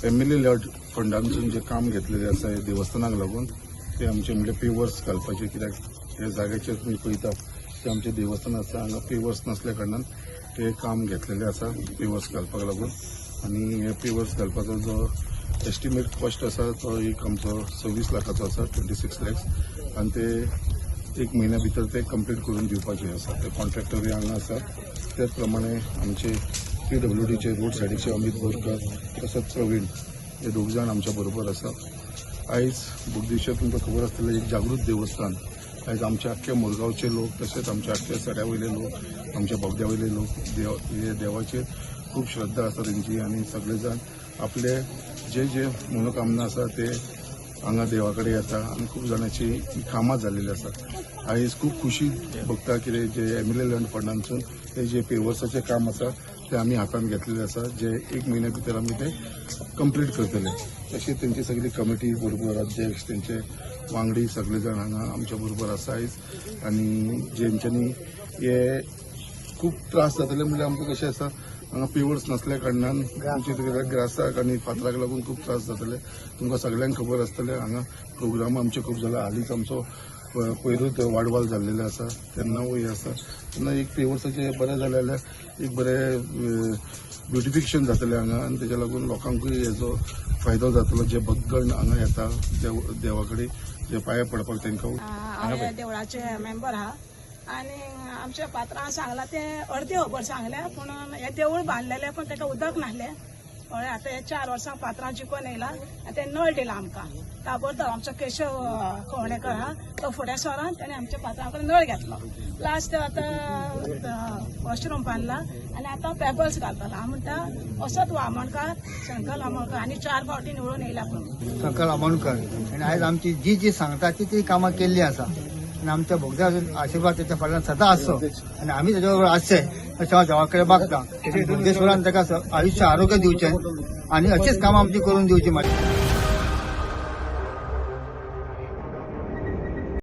M L A lad फंडांतसून जे काम घेतलेलें आसा हे देवस्थानाक लागून ते आमचे म्हणजे पेवर्स घालपाचे, कित्याक हे जाग्याचेर तुमी पळयता ते आमचें देवस्थान आसा. हांगा पेवर्स नासल्या कारणान ते काम घेतलेलें आसा पेवर्स घालपाक लागून. आनी हे पेवर्स घालपाचो जो एस्टिमेट कॉस्ट आसा तो एक आमचो 26 लाखाचो आसा, 26 लॅक्स. आनी ते एक म्हयन्या भितर ते कंप्लीट करून दिवपाचे आसा. ते कॉन्ट्रॅक्टरूय हांगा आसा. त्याच प्रमाणे आमचे पीडब्ल्यूडीचे रोड सायडीचे अमित बोरकर तसोच प्रवीण हे दोग जाण आमच्या बरोबर आसा. आयज बोगदेश्वर तुमकां खबर आसतलें, एक जागृत देवस्थान. आयज आमच्या आख्ख्या मुरगांवचे लोक तशेंच आमच्या आख्ख्या सड्या वयले लोक, आमच्या बोगद्या वयले लोक देव हे देवाचेर खूब श्रद्धा आसा तेंची आनी सगळे जाण आपले जे जे मनोकामना आसा ते हांगा देवा कडेन येता आनी खूब जाणांची ही कामां जाल्लेली आसा. आयज खूब खुशी भोगता कितें जे एम एल ए लँड फंडांतसून ते जे पेवर्साचें काम आसा ते आमी हातांत घेतलेले आसा, जे एक म्हयन्या भितर आमी ते कंप्लीट करतले. तशीच तेंची सगळी कमिटी बरोबर, अध्यक्ष, तेंचे वांगडी सगळे जाण हांगा आमच्या बरोबर आसा आयज. आनी जेंच्यांनी हे खूब त्रास जातले, म्हणल्यार आमकां कशें आसा, हांगा पेवर्स नासल्या कारणान आमचे ग्रासाक आनी फातराक लागून खूब त्रास जातले. तुमकां सगळ्यांक खबर आसतलें, हांगा प्रोग्राम आमचे खूब जाला. हालींच आमचो पयरूच वाडवाल जाल्लेले आसा, तेन्ना आसा तेन्ना एक पेवर्साचें बरें जालें जाल्यार एक बरें ब्युटिफिकेशन जातलें हांगा आनी तेज्या लागून लोकांकूय हेजो फायदो जातलो, जे भक्तगण हांगा येता देवा कडेन जे पांये पडपाक तांकां. हांव ह्या देवळाचे मेंबर आहा आनी आमच्या पात्रान सांगलां तें अर्दें खबर सांगलें, पूण हें देवूळ बांदलेलें पूण ताका उदक नासलें. कळ्ळें? आतां हे 4 वर्सां पात्रां जिखून येयला आनी ते नळ दिला आमकां ताबडतोब. आमचो केशव खवणेकर आहा, तो फुडें सरान तेणें आमच्या पात्रां कडेन नळ घेतलो. लास्ट आतां वॉशरूम बांदला आनी आतां पेबल्स घालतलो. हांव म्हणटा, असोच वामणकार, शंकर आमोणकर आनी चार फावटी निवडून येयला पूण. शंकर आमोणकर आनी आयज आमची जी जी सांगता ती ती कामां केल्ली आसा आनी आमच्या भोगद्या आशिर्वाद त्याच्या फाटल्यान सदां आसचो आनी आमी तेच्या बरोबर आसचे अशें हांव देवा कडेन मागता. बोगदेश्वरान ताका आयुश्य आरोग्य दिवचें आनी अशीच कामां आमची करून दिवची. मागीर